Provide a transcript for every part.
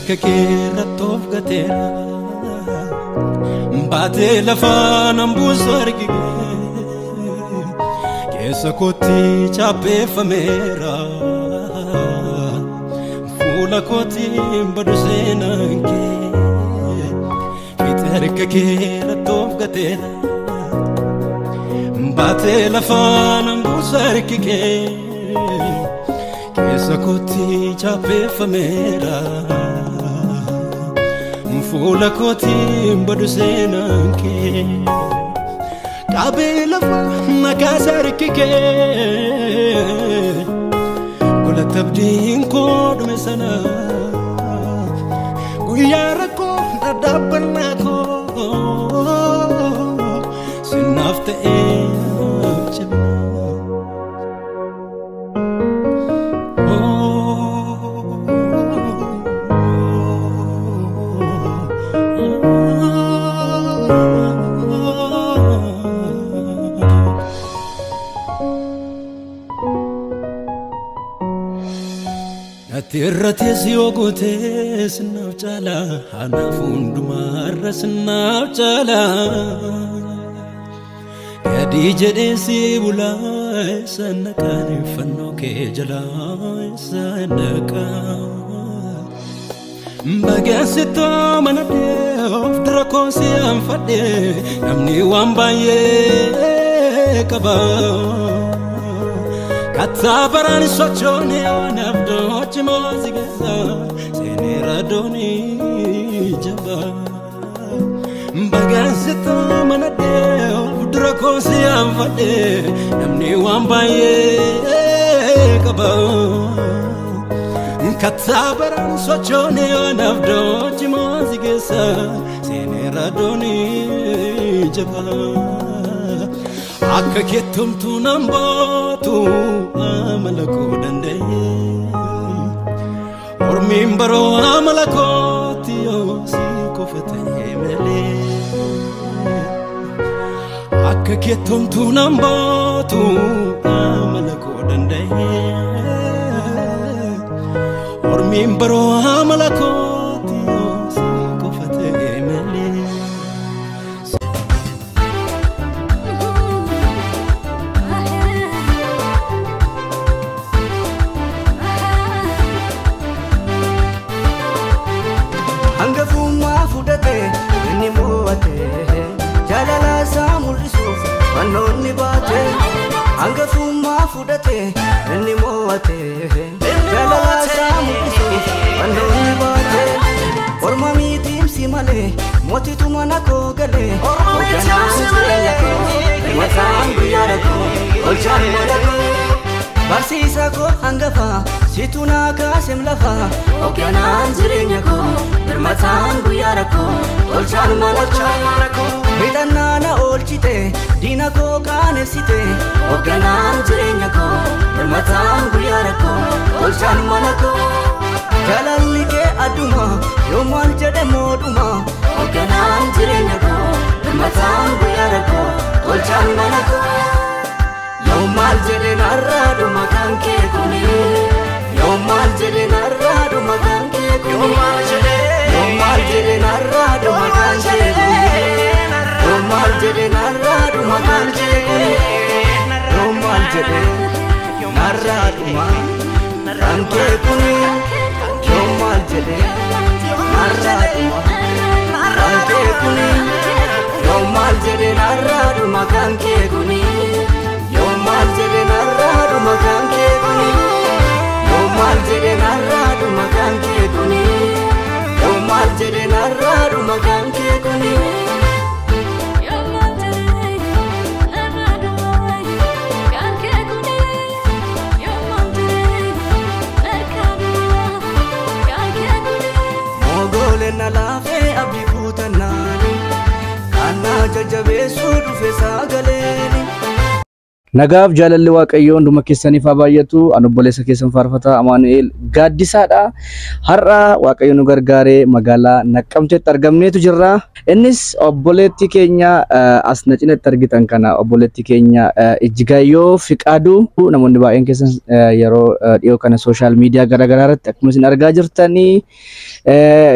harka kee irratti of gateera. Baatee lafaa nan buusu harki kee keessa kootti chaappeffameera. Fuula kootiin badu seenaan kee fiixee harka kee irratti of gateera. Baatee lafaa nan buusu harki kee keessa kootti chaappeffameera. Fuula kootiin badu seenaan kee qabee lafa makaasa harki kee gola abdiin koo dhume sana guyyaa rakkoo dhadhaabbannaa koo sinaaf ta'ee cimna. Irratees yoo gootee sinaaf caala anaaf hundumaarra sinaaf caala gadi jedhee si bulaa sana qaaneffannoo kee jalaa sana qaa Bageessitoo mana of dura koo si anfadhee namni waan baay'ee qaba. Kattaa baraan sochoonee waan abdoochi moosi keessa seeneera doonii jabaa. Bageessitoo mana of dura koo si anfadhee namni waan baay'ee qaba. Kattaa baraan sochoonee waan abdoochi moosi keessa seeneera doonii jabaa. Akka keettumtuu nan baatu amala koo danda'e. Ormiin baroo amala kootti yoo si qofa ta'e malee. Akka keettumtuu nan baatu amala koo danda'e. Ormiin baroo amala kootti yoo si qofa ta'e malee. Hangafummaa fudhate inni mo'ate jaalala isaa mul'isuuf fannoonni baate. Hangafummaa fudhate inni mo'ate jaalala isaa mul'isuuf fannoonni baate. Orma miitiimsi malee mootitu mana koo galee hoogganaan jireenya koo mataan guyyaa koo olchaan mana koo. Barsiisa koo hangafa situ naa kaasem lafa hoogganaan jireenya koo birmataan guyyaa rakkoo olchaan mana koo. Miidhannaa na oolchite diina koo qaanessite hoogganaan jireenya koo birmataan guyyaa rakkoo olchaan mana koo. Jaalalli kee adduma yoo maal jedhe moodhuma hoogganaan jireenya koo birmataan guyyaa rakkoo olchaan mana koo. Yoo maal jedhe narraa dhuma kan kee kuni. Yoo maal jedhe narraa dhuma kan kee kuni. Yoo maal jedhe narraa dhuma kan kee kuni. Yoo maal jedhe narraa dhuma kan kee kuni. Yoo maal jedhe narraa dhuma kan kee kuni. Yoo maal jedhe narraa dhuma kan kee kuni. Yoo maal jedhe narraa dhuma kan kee kuni. Yoo maal jedhe narraa dhuma kan kee kuni. Yoo maal jedhe narraa dhuma kan kee kuni. Yoo maal jedhe narraa dhuma kan kee kuni. Yoo maal jedhe narraa dhuma kan kee kuni. Yoo maal jedhe narraa dhuma kan kee kuni. Mogooleen na laafee abdii kutannaani kan na jajjabeessuu dhufe sagaleeni. Nagaaf jaalalli Waaqayyoo hunduma keessaniif haa baay'atu. Ani obboleessa keessan faarfataa Amaanu'eel Gaaddisaadha. Har'a Waaqayyo nu gargaaree magaalaa Naqqamteetti argamneetu jirra. Innis obboleettii keenya as na cinatti argitan kana obboleettii keenya Ijjigaayyoo Fiqaaduu namoonni baay'een keessan yeroo dhiyoo kana sooshaal miidiyaa garaagaraa irratti akkuma isin argaa jirtanii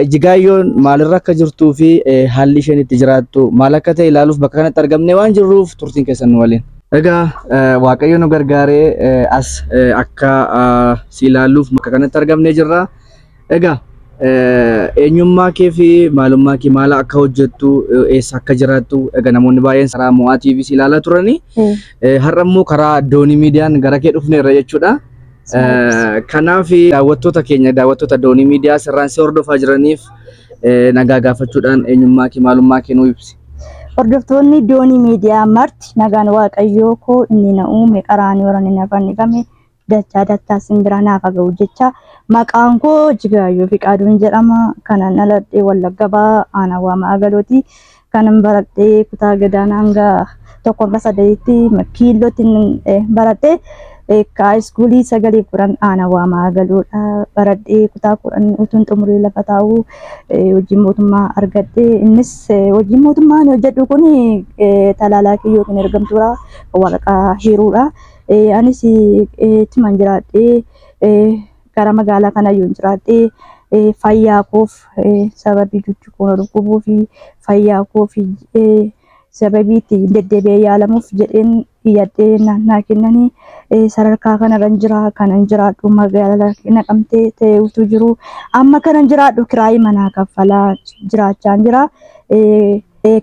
Ijjigaayyoon maalirra akka jirtuu fi haalli isheen itti jiraattu maal akka ta'e ilaaluuf bakka kanatti argamnee waan jirruuf turtiin keessan nu waliin. Egaa Waaqayyo nu gargaaree as akka si ilaalluuf bakka kanatti argamnee jirra. Egaa eenyummaa kee fi maalummaa kee maal akka hojjettu eessa akka jiraattu egaa namoonni baay'een karaa Mo'aa TV si ilaalaa turani. Har'a immoo karaa Doonii Miidiyaan gara kee dhufneerra jechuudha. Kanaaf daawwattoota keenya daawwattoota Doonii Miidiyaa sirraan si hordofaa jiraniif nagaa gaafachuudhaan eenyummaa kee maalummaa kee nuu ibsi. Hordoftoonni Doonii Miidiyaa marti nagaan Waaqayyoo koo inni na uume qaraanii warra inni na fannifame dachaa dachaa simbira naaf ga'u jecha maqaan koo Ijjigaayyoo Fiqaaduun jedhama. Kanan dhaladhee Wallagga Bahaa aanaa Waamaa Agalooti. Kanan baradhee kutaa gadaanaa hanga 1 hanga 3tti kiillootti baradhee haayiskuulii 9 10 aanaa Waamaa Agaloodha. Baradhee kutaa 10 utuun xumuree lafa taa'u hojii mootummaa argadhee innis hojii mootummaa ani hojjedhu kun talaalaakii yookiin ergamtuudha waraqaa hiruudha. Anis ittiman jiraadhee gara magaalaa kana yoon jiraadhee fayyaa koof sababii jechuu koo dhukkubuu fi fayyaa koof sababii itti deddeebi'ee yaalamuuf jedheen iyyadhee naa kennanii sadarkaa kanarran jira kanan jiraadhu magaalaa Naqamtee ta'ee utuu jiru amma kanan jiraadhu kiraayii manaa kaffalaa jiraachaa jira.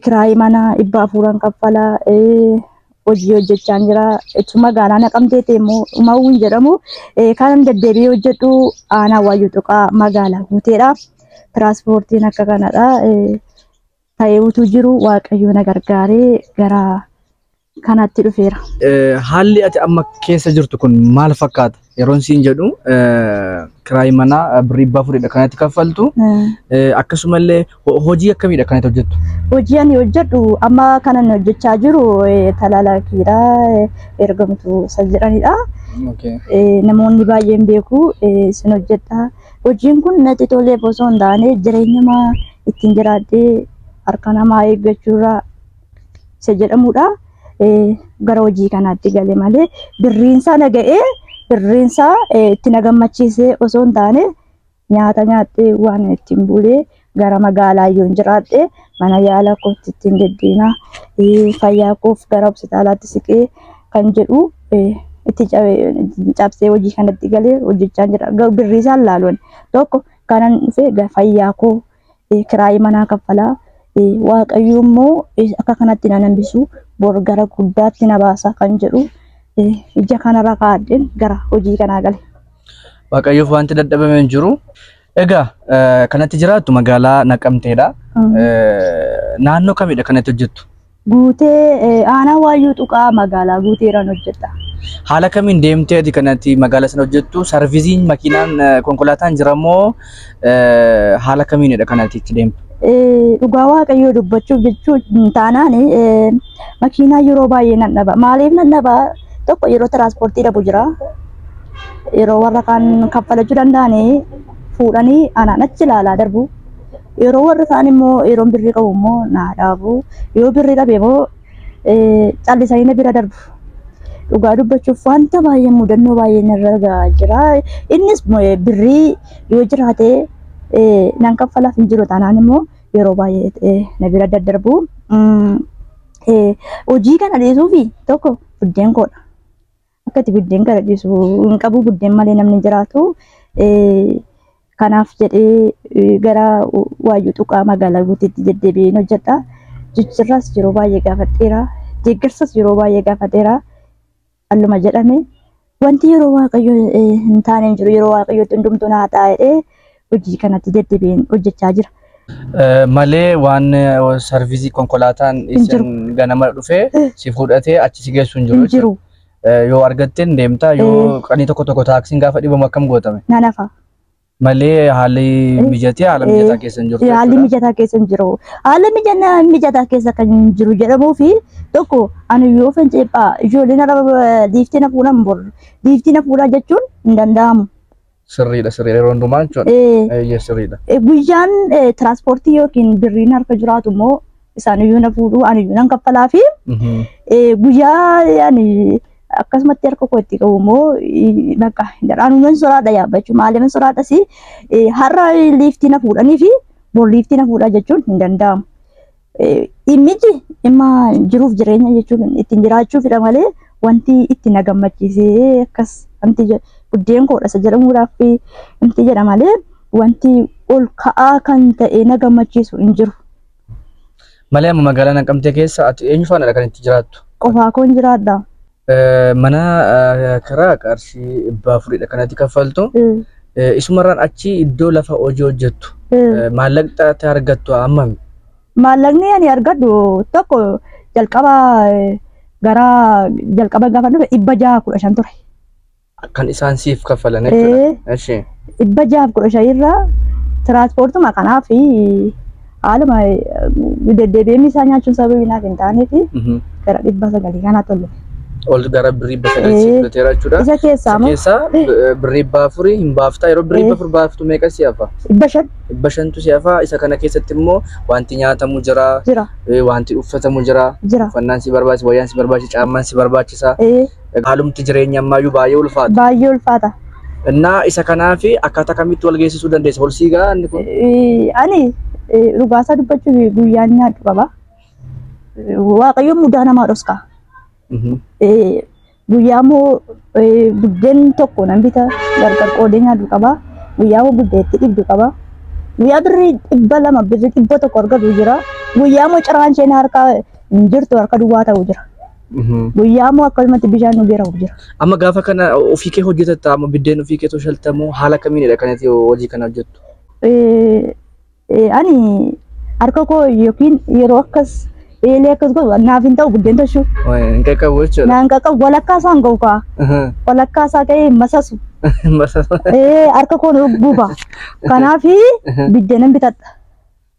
Kiraayii manaa 400 kaffalaa hojii hojjechaa jira. Itti magaalaa Naqamtee ta'e immoo Mawuun jedhamu kanan deddeebi'ee hojjedhu aanaa Waayyuu Tuqaa magaalaa Guuteedha. Tiraanspoortiin akka kanadha. Ta'ee utuu jiru Waaqayyo na gargaaree gara kanatti dhufeera. Haalli ati amma keessa jirtu kun maal fakkaata? Yeroon siin jedhu kiraayii manaa birrii 400 kanatti kaffaltu. Akkasumallee hojii akkamiidha kanatti hojjettu? Hojii ani hojjedhu amma kanan hojjechaa jiru talaalaakiidha. Ergamtuu isa jedhanidha. Namoonni baay'een beeku isin hojjedha. Hojiin kun natti toleef osoo hin taane jireenya ittiin jiraadhee harka namaa eeggachuurraa isa jedhamudha. Gara hojii kanaatti gale malee birriinsaa na ga'ee birriinsaa itti na gammachiisee osoo hin taane nyaata nyaattee waan ittiin bulee gara magaalaa yoon jiraadhe mana yaala kootti ittiin deddeemaa fayyaa koof gara hospitaalaatti siqee kan jedhu itti cabsee hojii kanatti galee hojjechaa jira. Garuu birriisaan laaluun tokko kanan dhufe fayyaa koo kiraayii manaa kaffalaa Waaqayyo immoo akka kanatti na hambisu bor gara guddaatti na baasa kan jedhu ija kanarra kaa'adheen gara hojii kanaa gale. Waaqayyoof wanti dadhabame hin jiru. Egaa kanatti jiraattu magaalaa Naqamteedha. Naannoo kamidha kanatti hojjettu? Guutee aanaa Waayyuu Tuqaa magaalaa Guuteeraan hojjedha. Haala kamiin deemtee ati kanatti magaalaa sana hojjettu? Sarviisiin makiinaan konkolaataan jira moo haala kamiinidha kanatti itti deemtu? Dhugaa Waaqayyoo dubbachuuf jechuun taanaan makiinaa yeroo baay'ee nan dhaba. Maaliif nan dhaba? Tokko yeroo tiraanspoortii dhabu jira. Yeroo warra kaan kaffalachuu danda'anii fuudhanii anaan achi ilaalaa darbu. Yeroo warri kaan immoo yeroo birrii qabu immoo naa dhaabu. Yoo birrii dhabe immoo callisanii na bira darbu. Dhugaa dubbachuuf wanta baay'ee mudannoo baay'ee narra gahaa jira. Innis birrii yoo jiraate nan kaffalaaf hin jiru taanaan immoo yeroo baay'ee na bira daddarbu. Hojii kana dhiisuufi tokko buddeen koodha. Akka itti buddeen kana dhiisu hin qabu buddeen malee namni hin jiraatu. Kanaaf jedhee gara Waayyuu Tuqaa magaalaa Guuteetti deddeebi'een hojjedha. Jijjiirraas yeroo baay'ee gaafadheera. Deeggarsas yeroo baay'ee gaafadheera. Alluma jedhame wanti yeroo Waaqayyo hin taane hin jiru yeroo Waaqayyootti hundumtuu naa ta'a jedhee hojii kanatti deddeebi'een hojjechaa jira. Malee waan sarviisii konkolaataan isin ganama dhufee si fudhatee achi si geessu hin jiru. Hin jiru. Yoo argatteen deemtaa yoo qanii tokko tokko taaksiin gaafa dhibamu akkam gootame? Nan hafa. Malee haalli mijatee haala mijataa keessa hin jirtu. Haalli mijataa keessa hin jiru. Haala mijataa keessa kan jiru jedhamuu fi tokko ani yoo finceephaa ijoolleen liiftii na fuudhan bor liiftii na fuudhaa jechuun hin danda'amu. Sirriidha sirriidha yeroo hundumaa jechuudha. Eeyyee sirriidha. Guyyaan tiraanspoortii yookiin birriin harka jiraatu immoo isaan iyyuu na fuudhuu ani iyyuu nan kaffalaa fi guyyaa ani akkasumatti harka koo itti qabu immoo bakka anuu nan soraadha yaabbachuu maaliif nan soraadhas har'a liiftii na fuudhanii fi bor liiftii na fuudhaa jechuun hin danda'amu. Dhimmichi dhimma jiruuf jireenya jechuun ittiin jiraachuufidha malee wanti itti na gammachiisee akkas wanti buddeen koodha isa jedhamuudhaaf wanti jedha malee wanti ol ka'aa kan ta'e na gammachiisu hin jiru. Malee amma magaalaa Naqamtee keessa ati eenyu faanadha kan itti jiraattu? Qofaa koon jiraadha. Mana kiraa qarshii 400 kanatti kaffaltu. Isumarraan achi iddoo lafa hojii hojjettu. Maallaqa ati argattu hammami? Maallaqni ani argadhu tokko jalqaba gara jalqaba gaafa dhufe 615 ture. Kan isaan siif kaffalan jechuudha. Eshi. 615 irraa tiraanspoortuma kanaaf haaluma deddeebiin isaa nyaachuun sababii naaf hin taaneef gara 900 kanaa tolle. Ol gara birrii 900 siif fudhateera jechuudha. Isa keessaa immoo Isa keessaa birrii 400 hin baaftaa yeroo birrii 400 baaftu meeqa si hafa? 500. 500 si hafa. Isa kana keessatti immoo wanti nyaatamu jira. Jira. Wanti uffatamu jira. Jira. Uffannaan si barbaachisa, wayyaan si barbaachisa, caammaan si barbaachisa. Haalumti jireenya ammaayyuu baay'ee ulfaata. Baay'ee ulfaata. Innaa isa kanaaf akkaataa kamitti wal geessisuu dandeessa? Ol sii gahaa inni kun? Ani dhugaasaa dubbachuuf guyyaan nyaadhu qaba. Waaqayyoon mudaa namaa dhoska. Guyyaa immoo buddeen tokko nan bita gargar qoodee nyaadhu qaba. Guyyaa immoo buddeetti dhibdu qaba. Guyyaa birrii 200 birrii 100 argatu jira. Guyyaa immoo ciraan isheen harka hin jirtu harka duwwaa ta'u jira. Guyyaa immoo akkasumatti bishaan dhugee rafu jira. Amma gaafa kana ofii kee hojjetatta amma biddeen ofii kee toshaltamoo haala kamiinidha kanatti hojii kana hojjettu? Ani harka koo yookiin yeroo akkas eelee akkas godhu naaf hin ta'u buddeen tolchuu. Hin qaqqabu jechuudha. Naan qaqqabu walakkaa isaa hin ga'u kaa. Walakkaa isaa ga'ee masasu. Harka koo guba. Kanaaf biddeenan bitadha.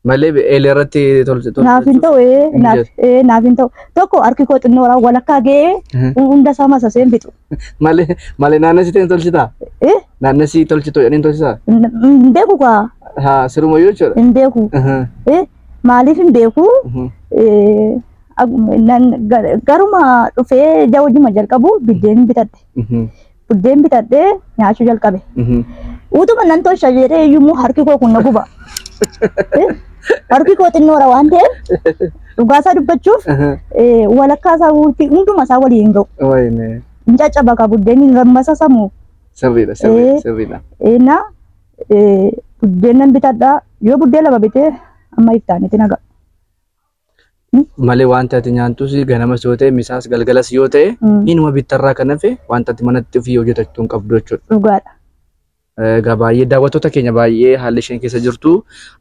Malee eelee irratti tolche. Naaf hin ta'u naaf hin ta'u. Tokko harki koo xinnoodha walakkaa ga'ee hunda isaa masasee hin fixu. Malee malee naannessitee hin tolchitaa? Naannessii tolchitu jedhanii hin tolchitaa? Hin beeku kaa. Haa sirumayyuu jechuudha. Hin beeku. Maaliif hin beeku? Garuma dhufee hojii jalqabu biddeen bitadhe. Buddeen bitadhee nyaachuu jalqabe. Utuma nan tolcha jedhee iyyuu harki koo kun na guba. Harki koo xinnoodha waan ta'eef dhugaasaa dubbachuuf walakkaa isaa hunduma isaa waliin hin ga'u. Hin caccaba ka buddeen hin masasamu. Sirriidha sirriidha sirriidha. Innaa buddeen nan bitadhaa yoo buddeen lama bitee amma iftaanitti naga. Malee wanta ati nyaattus ganamas yoo ta'e misaas galgalas yoo ta'e inuma bittarraa kan hafe wanta ati manatti ofii hojjetachuu hin qabdu jechuudha. Dhugaadha. Egaa baay'ee daawwattoota keenya baay'ee haalli isheen keessa jirtu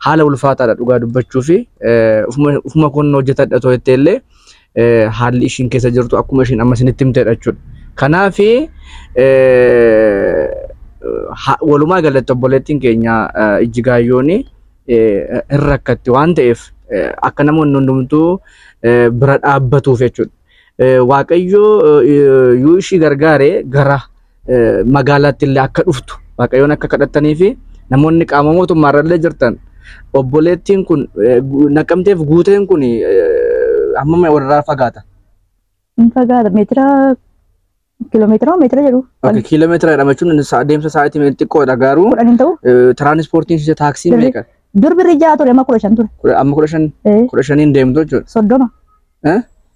haala ulfaataadha dhugaa dubbachuu fi ofuma kun hojjetadha too jettee illee haalli isheen keessa jirtu akkuma isheen amma isinitti himtedha jechuudha. Kanaaf walumaa galatti obboleettiin keenya Ijjigaayyoon hin rakkatti waan ta'eef akka namoonni hundumtuu bira dhaabbatuuf jechuudha. Waaqayyo yoo ishii gargaare gara magaalaatti illee akka dhuftu Waaqayyoon akka kadhatanii fi namoonni qaama mootummaarra illee jirtan obboleettiin kun Naqamteef guuteen kun hammam walirraa fagaata? Hin fagaata meetira kiiloomeetira meetira jedhu. Okay, kiiloomeetira jedhama jechuun adeemsa sa'aatii xiqqoodha garuu 10 hin ta'u. Tiraanispoortiin ishee taaksiin meeqa? Dur birrii 6 ture amma 15 ture. Amma 15 15 deemtu jechuudha. 30.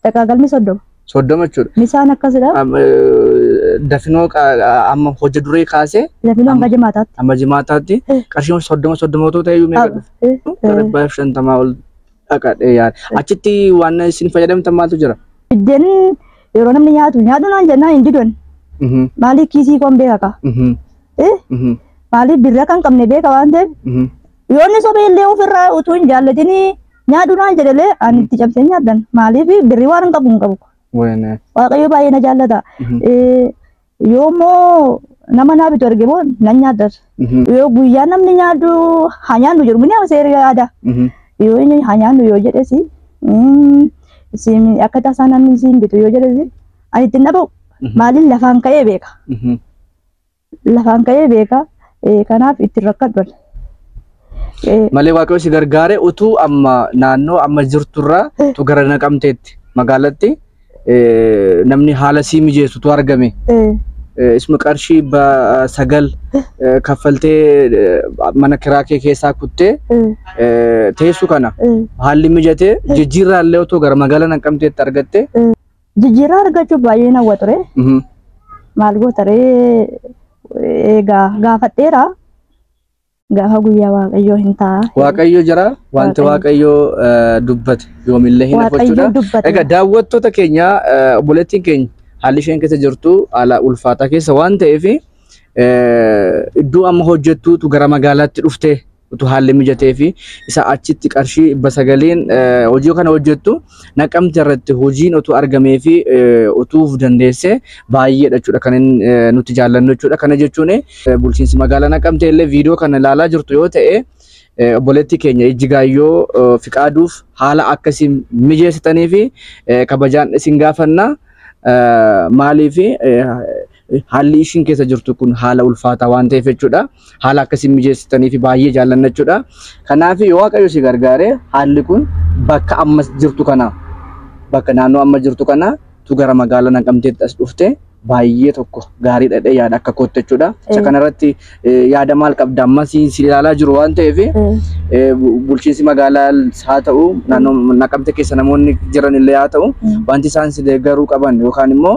Dhaqaa 30. 30 jechuudha. Misaan akkasidha. Dafinoo amma hojii duree kaasee. Dafinoo hanga jimaataatti. Amma jimaataatti qarshiin 30 30 otoo ta'e iyyuu meeqa dhufe? Gara 150 ol dhaqadhee yaada. Achitti waan isin fayyadamtan maaltu jira? Biddeen yeroo namni nyaatu nyaatu naan jennaan hin didan. Maaliif kiisii koon beeka kaa? Maaliif birra kan qabne beeka waan ta'eef? Yoo inni sobee illee ofirraa utuu hin jaallatinii nyaadhu naan jedhelee ani itti cabsee nyaadhan. Maaliif birrii waan hin qabu hin qabu. Waaqayyo baay'ee na jaallata. Yoo immoo Nama naa bitu arge moo nan nyaaddas. Yoo guyyaa namni nyaadu haa nyaannu jedhu ni seera yaada. Yoo inni haa nyaannu yoo jedhesi akka tasaa namni siin bitu yoo jedhesi ani ittiin dhaba'u. Maaliin lafaan ka'ee beeka. Lafaan ka'ee beeka. Kanaaf ittiin rakkadhu. Malee Waaqayyo si gargaare utuu amma naannoo amma jirturraa utuu gara Naqamteetti magaalatti namni haala sii mijeessutu argame. Isuma qarshii 9 kaffaltee mana kiraa kee keessaa kuttee teessu kana haalli mijatee jijjiirraa illee otoo gara magaalaa Naqamteetti argatte. Jijjiirraa argachuuf baay'ee hawwa ture. Maal goota ree egaa gaafadheera. Gaafa guyyaa Waaqayyoo hin ta'a. Waaqayyo jira wanti Waaqayyo dubbate yoomillee hin hafu jechuudha. Egaa daawwattoota keenya obboleettiin keenya haalli isheen keessa jirtu haala ulfaataa keessa waan ta'eef iddoo amma hojjettuutu gara magaalaatti dhuftee utuu haalli mijatee fi isa achitti qarshii 900 hojii kana hojjettu Naqamte irratti hojiin utuu argamee fi utuuf dandeesse baay'eedha jechuudha kan nuti jaallannu jechuudha. Kana jechuun bulchiinsi magaalaa Naqamte illee viidiyoo kana ilaalaa jirtu yoo ta'e obboleettii keenya Ijjigaayyoo Fiqaaduuf haala akkasii mijeessitanii fi kabajaan isin gaafanna. Maaliif haalli ishiin keessa jirtu kun haala ulfaataa waan ta'eef jechuudha. Haala akkasii mijeessitanii fi baay'ee jaallanna jechuudha. Kanaaf yoo Waaqayyo si gargaare haalli kun bakka amma jirtu kana bakka naannoo amma jirtu kana tu gara magaalaa Naqamteetti as dhufte baay'ee tokko gaariidha jedhee yaada akka kootti jechuudha. Isa kanarratti yaada maal qabda amma si ilaalaa jiru waan ta'eef bulchiinsi magaalaa haa ta'u naannoo Naqamte keessa namoonni jiran illee haa ta'u wanti isaan si deeggaruu qaban yookaan immoo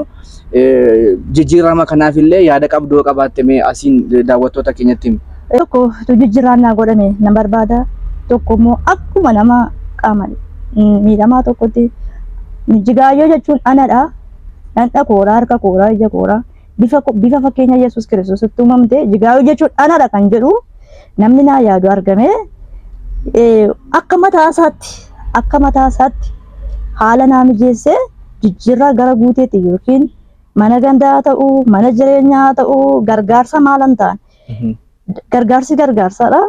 jijjiirama kanaaf illee yaada qabdoo qabaatte mee asiin daawwattoota keenyatti himi. Tokko jijjiirraan naa godhame na barbaada. Tokko immoo akkuma nama qaama miidhamaa tokkotti Ijjigaayyoo jechuun anadha. Dhandha kooraa, harka kooraa, ija kooraa bifa fakkeenya Yesuus Kiristoositti uumamte Ijjigaayyoo jechuun anadha kan jedhu namni naa yaadu argame akka mataa isaatti haala naa mijeessee jijjiirraa gara guuteetti yookiin mana gandaa ta'uu, mana jireenyaa ta'uu, gargaarsa maalan ta'an. Gargaarsi gargaarsaadha.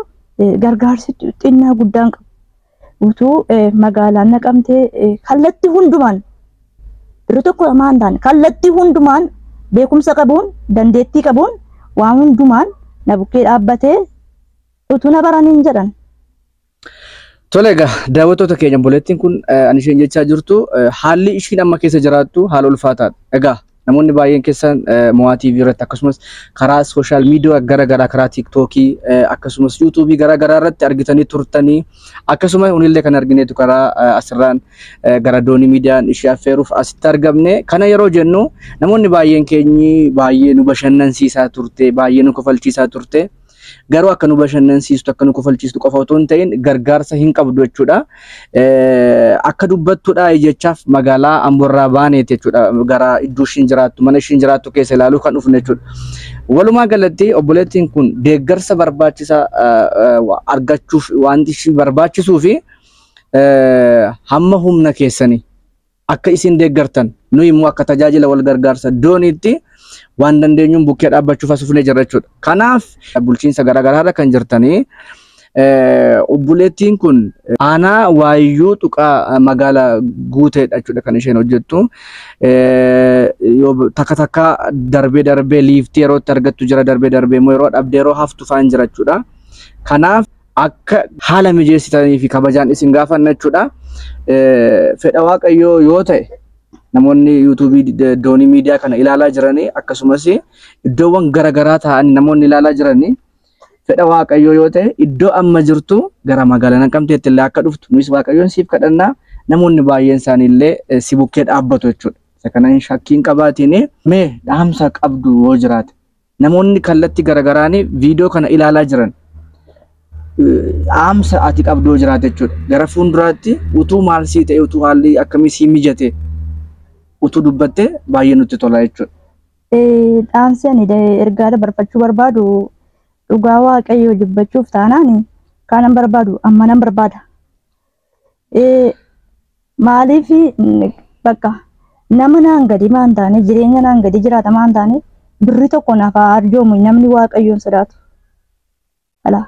Gargaarsi xinnaa guddaan qabu. Utuu magaalaan Naqamtee kallattii hundumaan yeroo tokko lamaan ta'an kallattii hundumaan beekumsa qabuun, dandeettii qabuun waan hundumaan na bukkee dhaabbatee utuu na baraniin jedhan. Tole egaa daawwattoota keenya obboleettiin kun ani isheen jechaa jirtu haalli ishiin amma keessa jiraattu haala ulfaataadha. Egaa namoonni baay'een keessan Mo'aa TV irratti akkasumas karaa sooshaal miidiyaa garaagaraa karaa tiiktookii akkasumas yuutuubii garaagaraa irratti argitanii turtanii akkasumas unillee kan argineetu karaa asirraan gara Doonii Miidiyaan ishee affeeruuf asitti argamne. Kana yeroo jennu namoonni baay'een keenyi baay'ee nu bashannansiisaa turte baay'ee nu kofalchiisaa turte. Garuu akka nu bashannansiistu akka nu kofalchiistu qofa otoo hin ta'in gargaarsa hin qabdu jechuudha. Akka dubbattuudha jechaaf magaalaa Amboorraa baaneeti jechuudha. Gara iddoo ishiin jiraattu mana ishiin jiraattu keessa ilaaluu kan dhufne jechuudha. Walumaa galatti obboleettiin kun deeggarsa barbaachisaa argachuuf wanti ishii barbaachisuu fi hamma humna keessanii akka isin deeggartan nuyi immoo akka tajaajila wal gargaarsa dooniitti waan dandeenyuun bukkee dhaabbachuuf as dhufnee jirra jechuudha. Kanaaf bulchiinsa garaagaraa irra kan jirtanii obboleettiin kun aanaa Waayyuu tuqaa magaalaa Guuteedha jechuudha kan isheen hojjettu. Yoo takka takka darbee darbee liiftii yeroo itti argattu jira darbee darbee immoo yeroo dhabdee yeroo haftu faan jira jechuudha. Kanaaf akka haala mijeessitanii fi kabajaan isin gaafanna jechuudha. Fedha Waaqayyoo yoo ta'e namoonni yuutuubii Doonii Miidiyaa kana ilaalaa jiranii akkasumas iddoowwan garaagaraa ta'anii namoonni ilaalaa jiranii fedha Waaqayyoo yoo ta'e iddoo amma jirtu gara magaalaa Naqamteetti illee akka dhuftu nuyis Waaqayyoon siif kadhannaa namoonni baay'een isaanii illee si bukkee dhaabbatu jechuudha. Isa kana shakkiin qabaatiin mee dhaamsa qabdu yoo jiraate namoonni kallattii garaagaraanii viidiyoo kana ilaalaa jiran dhaamsa ati qabdu yoo jiraate jechuudha. Gara fuulduraatti utuu maal sii ta'e utuu haalli akkamii sii mijate utuu dubbatte baay'ee nutti tola jechuudha. Dhaamsi ani ergaa dabarfachuu barbaadu dhugaa Waaqayyoo dubbachuuf taanaan kanan barbaadu amma nan barbaada. Maaliif bakka nama naan gadi maan taane jireenya naan gadi jiraata maan taane Birrii tokko naaf haa arjoomu namni Waaqayyoon sodaatu. Ala.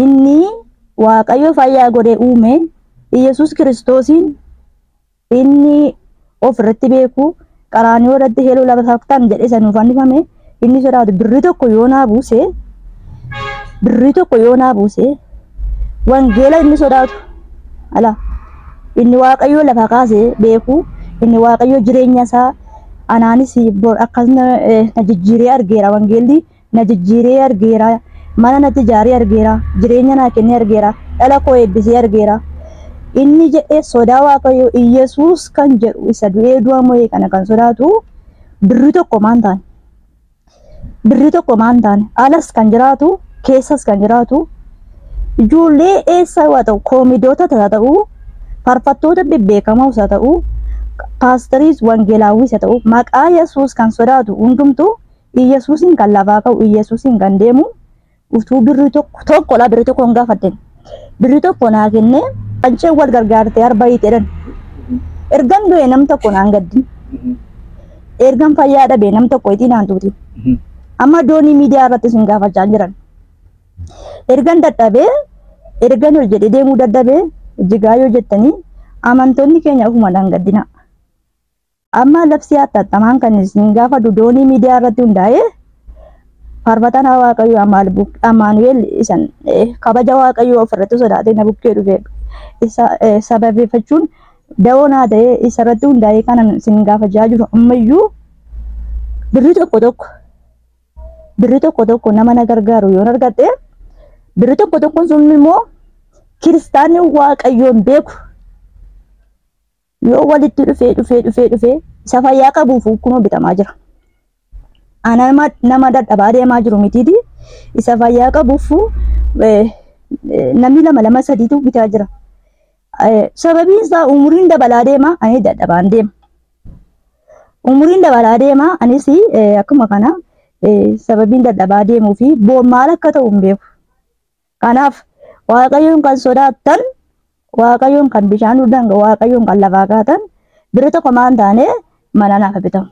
Inni Waaqayyo fayyaa godhee uume Iyyasuus Kiristoosiin inni of irratti beeku qaraanioo irratti heloo lafa saktan jedhee isa nuuf fannifame inni sodaatu birrii tokko yoo naa buuse birrii tokko yoo naa buuse wangeela inni sodaatu ala inni Waaqayyo lafa kaasee beeku inni Waaqayyo jireenya isaa anaanis bor akkasuma na jijjiiree argeera wangeelli na jijjiiree argeera mana natti ijaaree argeera jireenya naa kennee argeera dhala koo eebbisee argeera inni jedhee sodaa Waaqayyo Iyyasuus kan jedhu isa du'ee du'a mo'ee kana kan sodaatu birrii tokko maan taane birrii tokko maan taane alas kan jiraatu keessas kan jiraatu ijoollee eessa haa ta'u koomidoota haa ta'u faarfattoota bebbeekamoo haa ta'u paastariis wangeelaawwis haa ta'u maqaa Yesuus kan sodaatu hundumtuu Iyyasuusin kan lafaa ka'u Iyyasuusin kan deemu utuu birrii tokko tokko laa birrii tokko hin gaafadden birrii tokko naa kennee qanceen wal gargaartee arba hiite jedhan ergan du'e nam tokko naan gaddin ergan fayyaa dhabee nam tokko itti naan tuuti amma doonii miidiyaa irratti isin gaafachaa jiran ergan dadhabee ergan ol jedhee deemuu dadhabee jigaa yoo jettanii amantoonni keenya ofuma naan gaddina. Amma labsii hatattamaan kan isin gaafadhu doonii miidiyaa irratti hundaa'ee faarfataan Waaqayyoo Amaanu'el isan kabaja Waaqayyoo ofirratti sodaatee na bukkee dhufe isa sababeeffachuun dawoo naa ta'ee isarratti hundaa'ee kanan isin gaafachaa jiru ammayyuu birrii tokko tokko birrii tokko tokko nama na gargaaru yoon argadhe birrii tokko tokkoon sun immoo kiristaanni Waaqayyoon beeku yoo walitti dhufee dhufee dhufee dhufee isa fayyaa qabuuf kunoo bitamaa jira. Ana nama dadhabaa deemaa jiru mitiiti isa fayyaa qabuuf namni lama lama sadiitu bitaa jira. Sababiin isaa umuriin dabalaa deema ani dadhabaan deema. Umuriin dabalaa deema anis akkuma kana sababiin dadhabaa deemuu fi boon maal akka ta'u hin beeku. Kanaaf Waaqayyoon kan sodaattan Waaqayyoon kan bishaan dhugdan Waaqayyoon kan lafaa kaatan birrii tokko maan taane mana naaf bitamu.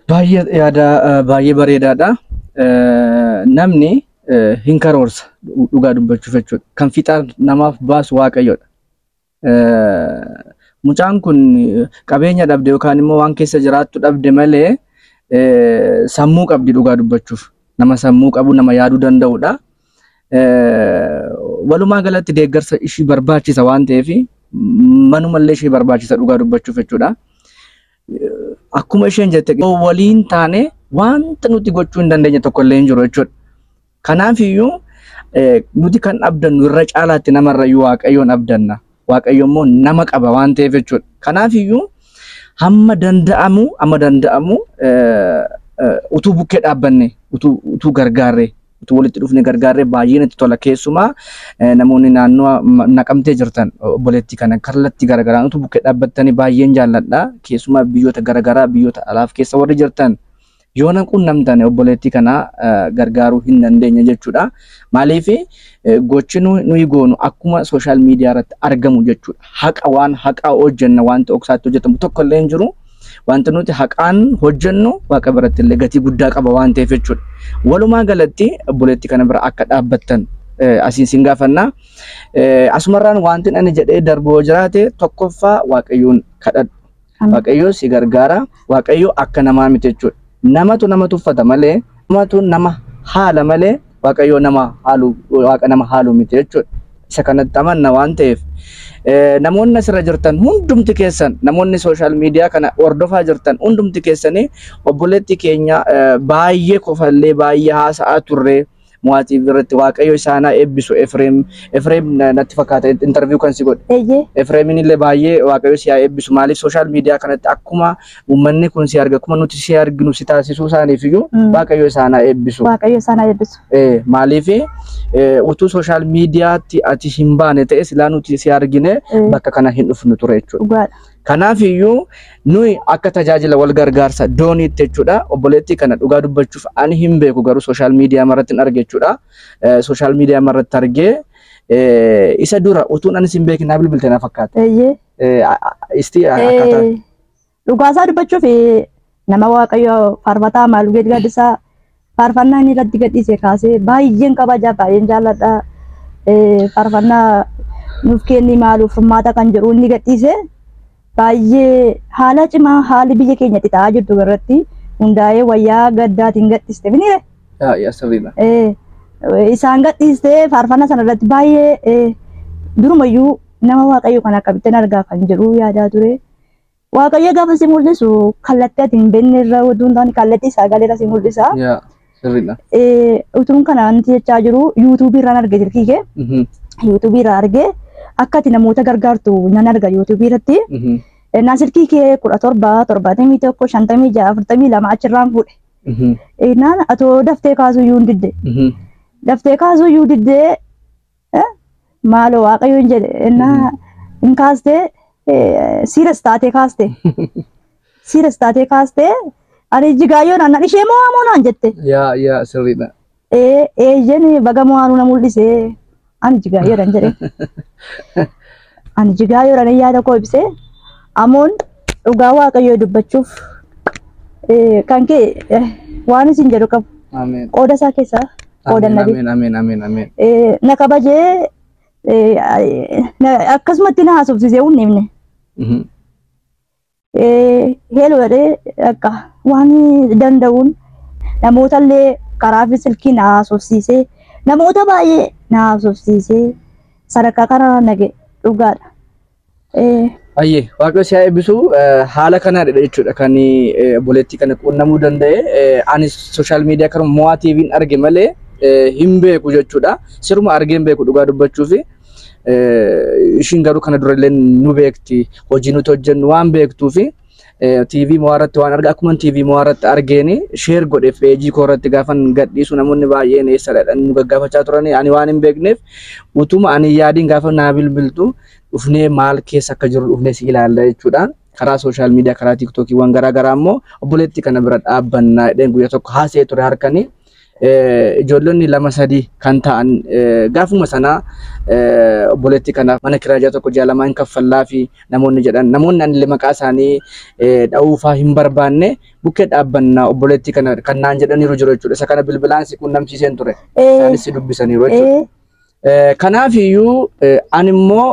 Baay'ee yaada baay'ee bareedaadha. Namni hin karoorsa dhugaa dubbachuuf jechuudha. Kan fiixaan namaaf baasu Waaqayyoodha. Mucaan kun qabeenya dhabde yookaan immoo waan keessa jiraattu dhabde malee sammuu qabdi dhugaa dubbachuuf. Nama sammuu qabu nama yaaduu danda'udha. Walumaa galatti deeggarsa ishii barbaachisa waan ta'eef manumallee ishee barbaachisa dhugaa dubbachuuf jechuudha. Akkuma isheen jette waliin taane wanta nuti gochuu hin dandeenye tokko illee hin jiru jechuudha. Kanaafiyyuu nuti kan abdannu irra caalaatti namarrayyuu Waaqayyoon abdanna. Waaqayyo immoo nama qaba waan ta'eef jechuudha. Kanaafiyyuu hamma danda'amu utuu bukkee dhaabbanne utuu gargaarre utuu walitti dhufne gargaarre baay'ee natti tola. Keessumaa namoonni naannoo naqamtee jirtan obboleettii kana kallattii garagaraan utuu bukkee dhaabbattanii baay'een jaalladha. Keessumaa biyyoota garagaraa biyyoota alaaf keessa warri jirtan yoo na quunnamtan obboleettii kana gargaaruu hin dandeenye jechuudha. Maaliif gochi nuyi goonu akkuma sooshaal miidiyaa irratti argamu jechuudha. Haqa waan haqaa hojjenna wanta dhoksaatti hojjetamu tokko illee hin jiru. Wanti nuti haqaan hojjennu Waaqa biratti illee gatii guddaa qaba waan ta'eef jechuudha. Walumaa galatti obboleettii kana bira akka dhaabbattan asiin sin gaafanna. Asumarraan wanti ani jedhee darbu yoo jiraate tokkoffaa Waaqayyoon kadhadhu. Waaqayyo si gargaara. Waaqayyo akka namaa miti jechuudha. Namatu nama tuffata malee namatu nama haala malee Waaqayyo nama haalu Waaqa nama haalu miti jechuudha. Isa kanatti amanna waan ta'eef namoonni asirra jirtan hundumti keessan namoonni sooshaal miidiyaa kana hordofaa jirtan hundumti keessanii obboleetti keenya baay'ee kofallee baay'ee haasa'aa turre mo'aatii biratti Waaqayyo isaanaa eebbisu Efreem natti fakkaata interview kan si godhe. Efreemin illee baay'ee Waaqayyo si haa eebbisu maaliif sooshaal miidiyaa kanatti akkuma uummanni kun si arga akkuma nuti si arginu si taasisuu isaaniif iyyuu Waaqayyo isaanaa eebbisu. Waaqayyo isaanaa eebbisu. Maaliif utuu sooshaal miidiyaatti ati hin baane ta'e silaa nuti si argine bakka kana hin dhufnu ture jechuudha. Kanaaf iyyuu nuyi akka tajaajila wal gargaarsa dooniitti jechuudha. Obboleettii kana dhugaa dubbachuuf ani hin beeku garuu sooshaal miidiyaa irratti hin arge jechuudha. Sooshaal miidiyaa irratti argee isa dura utuun anis hin beekin naa bilbilte na fakkaata. Isti akkaataa. Dhugaasaa dubbachuuf Nama Waaqayyoo faarfataa Maalugeet Gaaddisaa faarfannaa inni irratti gadhiise kaasee baay'een kabaja, baay'een jaalladha. Faarfannaa nuuf kenni maaluuf furmaata kan jedhu inni gadhiise baay'ee haala cimaa haalli biyya keenyatti ta'aa jirtu irratti hundaa'ee wayyaa gaddaatiin gadhiiste miniire. Yaa sirriidha. Isaan gadhiiste faarfannaa sana irratti baay'ee durumayyuu nama Waaqayyoo kan akkamittiin argaa kan jedhu yaadaa ture. Waaqayyo gaafa si mul'isu kallattii ati hin beekne irra utuu hin taane kallattii sagalee irra si mul'isa. Yaa sirriidha. Utuun kana wanti jechaa jiru yuutuubii irraan arge silkii kee. Yuutuubii irraa arge akka ati namoota gargaartu nan arga yuutuubii irratti. Naan silkii kee 17 71 56 42 achirraan fuudhe. Naan atoo daftee kaasuu iyyuu hin didde. Daftee kaasuu iyyuu diddee maaloo Waaqayyo hin jedhe innaa hin kaastee siiras taatee kaaste. Siiras taatee kaastee ani Ijjigaayyoo naan ishee mo'amoo naan jette. Yaa yaa sirriidha. Eeyyeen baga mo'aanuu na mul'isee ani Ijjigaayyoodhaan jedhe. Ani Ijjigaayyoodhaan yaada koo ibsee amoon dhugaa Waaqayyoo dubbachuuf kan kee waan isin jedhu qabu. Ameen. Qooda isaa keessaa qooda nabi. Ameen ameen ameen ameen. Na kabajee akkasumatti na haasofsiisee hin himne. Heeloo jedhee akka waan danda'uun namoota illee karaa fi silkii na haasofsiisee namoota baay'ee na haasofsiisee sadarkaa kana nage dhugaadha. Ayyee Waaqayyo si haa eebbisu. Haala kanaadha jechuudha kan obboleettii kana quunnamuu danda'e. Ani sooshaal miidiyaa kanuma Mo'aa TV'n arge malee hin beeku jechuudha. Siruma argee hin beeku dhugaa dubbachuufi. Ishiin garuu kana durallee nu beekti. Hojii nuti hojjennu waan beektuufi TV Mo'aa irratti waan arga akkuma TV Mo'aa irratti argeeni sheer godhe peejii koo irratti gaafan gadhiisu namoonni baay'een eessadha nu gaggaafachaa turani ani waan hin beekneef utuma ani yaadiin gaafa naa bilbiltu dhufnee maal keessa akka jiru dhufnee si ilaalla jechuudha. Karaa sooshaal miidiyaa karaa tiiktookiiwwan garaa garaa immoo obboleettii kana bira dhaabbannaa jedheen guyyaa tokko haasa'ee ture harkanii. Ijoollonni 2-3 kan ta'an gaafuma sanaa obboleettii kanaaf mana kiraa ji'a 1 ji'a 2 hin kaffallaa fi namoonni jedhan namoonni anillee maqaa isaanii dha'uufaa hin barbaanne bukkee dhaabbannaa obboleettii kana kan naan jedhaniiru jiru jechuudha. Isa kana bilbilaan si quunnamsiiseen ture. Isaanis si dubbisaniiru jechuudha. Kanaaf iyyuu ani immoo